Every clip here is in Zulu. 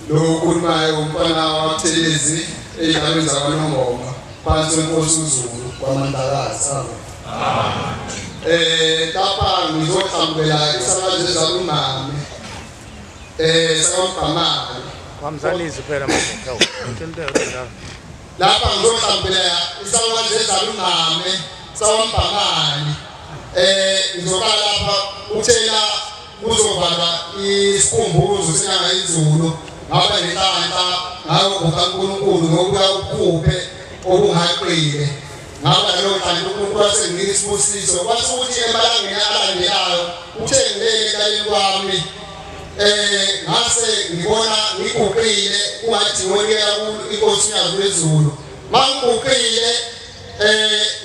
Lo okhulumayo umfana waButhelezi ey'ndaweni zakwaNongoma phansi kwenkosi uZulu kwaMandlakazi. Amen. Lapha ngizohlambela isakazo ezakumame sakaMbhamali. Kwamzanisi phela manje. Lapha ngizohlambela isakazo ezalumame sakaMbhamali. Ngizoqala lapha uthela kuzovalwa isikhumbuzo senyanga izulu ngaba nenhlanhla ngayo kukaNkulunkulu ngokuya ukhuphe okungaqile ngaba naleyo nhlanhla uNkulunkulu wasenginika isibusiso kwase ukuthi emalangeni alandelayo uthe ngilele ekaleni kwami ngase ngibona ngiguqile kungathi ngonikela inkosi yazo lezulu mangiguqile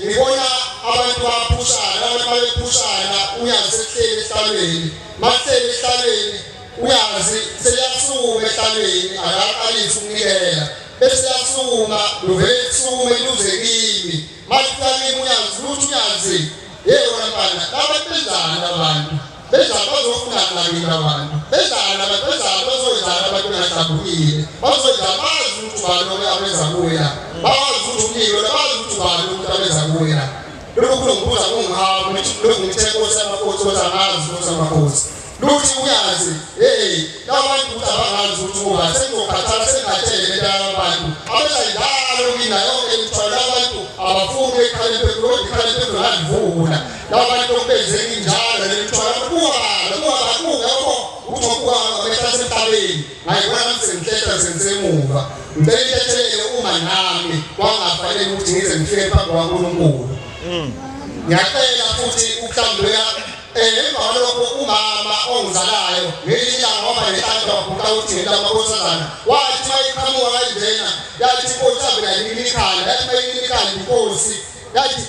ngibona abantu baphushana abantu babephushana uyazi sekuhleli esihlalweni makuhleli esihlalweni uyazi seliyasukuma esihlalweni akaqalisi ukunikela bese liyasukuma luvele lisukume luze kimi malifika kimi uyazi lutho uyazi hey wena mfana labantu benzani abantu benzani bazofunani lakini abantu benzani abantu benzani bazoyenzani abantu bengahlambukile bazoyenzani bazi ukuthi ubani loke abenza kuye la bazi ukuthi umnike la bazi ukuthi ubani umuntu abenza kuye la lokhu kulongibuza kungihaba lokhu ngithe nkosi yamakhosi ukuthi angazi nkosi yamakhosi luthi uyazi hey labantu ukuthi abangazi ukuthi uba sengizokhathala sengikhathele lento yabantu abenza njalo mina yonke imithwalo abantu abafuni ekhala imphefumulo kodwa ikhala imphefumulo ngalivula labantu okubenzeki njalo le mithwalo kungabala kungabala kungekho ukuthi ngokuba ngabehla semhlabeni ngayibona nami sengihlehla sengisemuva ngicela intethelelo uma nami kwangafanele ukuthi ngize ngifike phambi kwaNkulunkulu. Ngiyacela futhi ukuhlambuleka emva kwalokho umama ongizalayo ngelinye ilanga waba nenhlanhla waguqa uthi ngento amakhosazana wathi uma iqhamuka kanjena yathi inkosi ave yayinika ikhanda yathi uma inika ikhanda inkosi yathi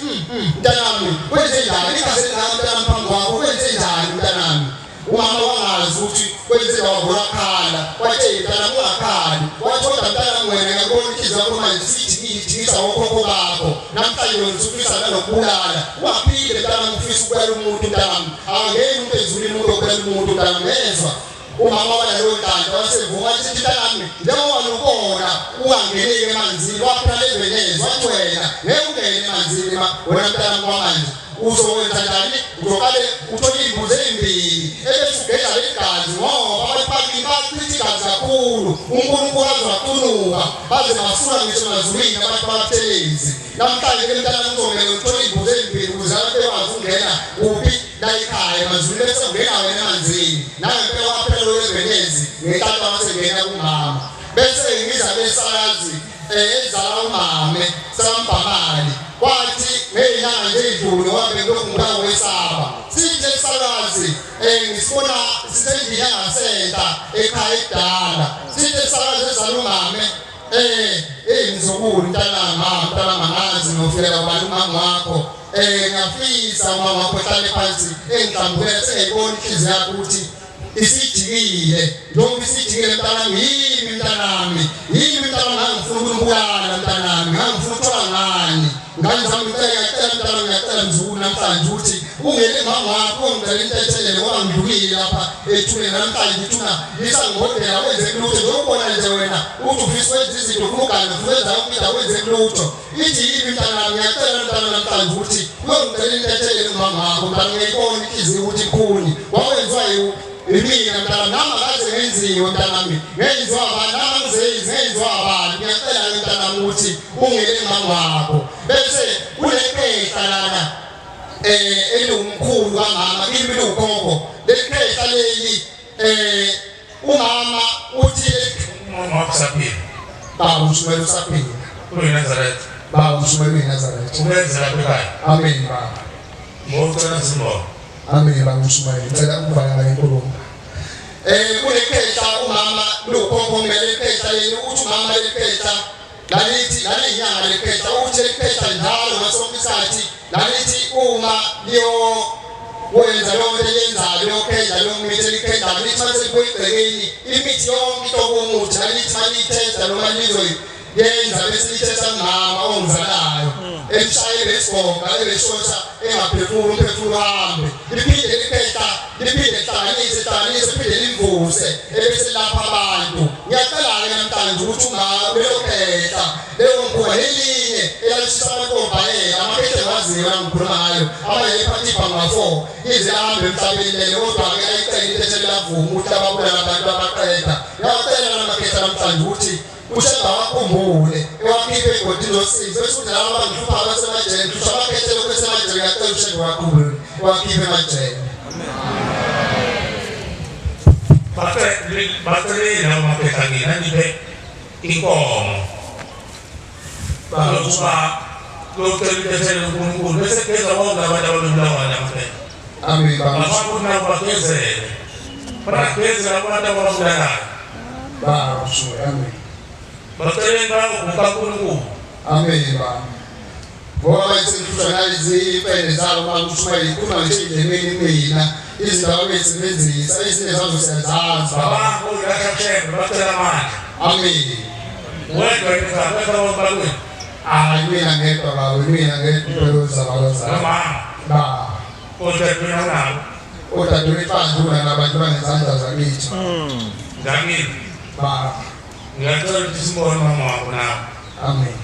mntanami kwenze njani igazi elingaka mntanami phambi kwakho kwenze njani mntanami umama wangazi ukuthi kwenze wavula khala wathi mntanami ungakhali wathi kodwa mntanami wena ngiyakubona inhliziyo yakho manje sijikisa okhokho bakho namhlanje wena usufisa nanokubulala ungaphinde mntanami ufisa ukubulala umuntu mntanami akangeni umuntu ezulwini umuntu okubulala umuntu mntanami ngezwa umama wanaleyo nhlanhla wasevuma wathi mntanami njengoba nokona ungangeneki emanzini waphela levenezi wathi wena ngeke ungene emanzini wena mntanami kwamanje uzokwenza njani uzoqale uthole iy'mbuzi ey'mbili ebese ugeza leli gazi ngoba abantu bakini bachitha igazi kakhulu uNkulunkulu aze wacunuka baze basula ngisho emazulwini abantu babathelezi namhlanje ke mntanami kuzomele uthole iy'mbuzi ey'mbili ukuze abantu bekwazi ukungena kuphi la ekhaya emazulwini bese ungena wena emanzini nangempela waphela loyo evenezi ngenhlanhla wasengena kumama bese ngiza besakazi ezala umame sambhamali kwathi ngey'nyanga nje ey'dlule wabe lokhu ngibanga wesaba sithi lesakazi ngisibona sisendlini yangasenta ekhaya ekudala sithi lesakazi ezala umame mzukulu mntanami mntanami angazi ngiyofika kubani umama wakho ngiyafisa umama wakho ehlale phansi engihlambukela sengiyibona inhliziyo yakho ukuthi isijikile njengoba isijikile mntanami yimi mntanami yimi mntanami ngangifuna ukunibulala mntanami ngangifuna ukuthola ngani ngane zami ngicela ngiyacela mntanami ngiyacela mzukulu namhlanje ukuthi ungene mama wakho ungicela intethelelo ngoba ngidlulile lapha ethuneni namhlanje ithuna lisangihodela wenze lutho njengokubona nje wena uthi ufisa wenza izinto ufuna ugane ufuna wenza yonke into awenze lutho ithi yimi mntanami ngiyacela mntanami namhlanje ukuthi uyongicela intethelelo umama wakho mntanami ngiyayibona inhliziyo ukuthi ikhuni wawenziwa imina mntanami nami akaze ngenziwe mntanami ngenziwa abantu nami angizenzi ngenziwa abantu ngiyacela-ke mntanami ukuthi ungele mama wakho bese kunekhehla lana eliwumkhulu kamama kimi liwukhokho leli khehla leli umama uthi umama wakho usaphila baba uShumela usaphila uyiNazaretha baba uShumela uyiNazaretha umenze lapha ekhaya amen baba ngocela simbona amen baba uShumela ngicela ukuvala la inkulumo kunekhehla umama lukhokho kumele ikhehla leli ukuthi umama lekhehla lalithi laliyinyanga lekhehla ukuthi lekhehla njalo ngaso sonke isikhathi lalithi uma liyo wenza leyo nto eliyenzayo liyokhedla leyo mithi elikhedlayo lithi uma selibuya egcekeni imithi yonke inhlobo yomuthi lalithi uma liyithetha noma lizoyenza bese liyithetha kumama ongizalayo elishaye lesigoga ebeshosha engaphefumuli umphefumulo uhambe liphinde likhehla liphinde lihlanganise hlanganise liphinde limvuse ebese lapha abantu ngiyacela namhlanje ukuthi ungalokhetha leyo mkhuba nelinye elalishisa amantombazane amakhethe waziyo la ngikhuluma ngayo abanye iphathi ibhanga 4 ize ahambe emhlabeni lele kodwa-ke ayicela intethelo lavuma ukuthi ababulala abantu abaqeda. Ngiyacela namakhetha namhlanje ukuthi uShembe awakhumbule ewakhiphe egodini losizo bese kuthi laba abangihlupha abasemajele ngihlupha amakhethe lokhu esemajele ngiyacela uShembe wakhumbule wakhiphe emajele. Baceleni labo makhetha kini aniphe inkomo lokuba locela intethelo kuNkulunkulu bese kugeza bonke abantu ababebulawa namakhetha. Amen baba. Bafuna nabo bagezele. Bagezele abantu ababulalayo. Baba Mshumayeli. Amen. Baceleni bawo kukaNkulunkulu. Amen baba. Ngoba bayisenhlutshwa nalezi impende zabo baba Mshumayeli ikhuluma ngisho endlebeni mina izinto ababeyisebenzisa ezinye zazo siyazazi baba. Babakho uyahlashembe bacela amandla. Amen. Wedwa yini kwethu bakwenu. Hayi mina ngedwa baba, mina ngedwa impela zabalo zami. Nomama Baba. odadewenu awunabo. Odadewethu bandlula nabantu banezandla zakithi. Dlamini. Baba. Ngiyacela ukuthi simbone mama wakho nawe. Amen.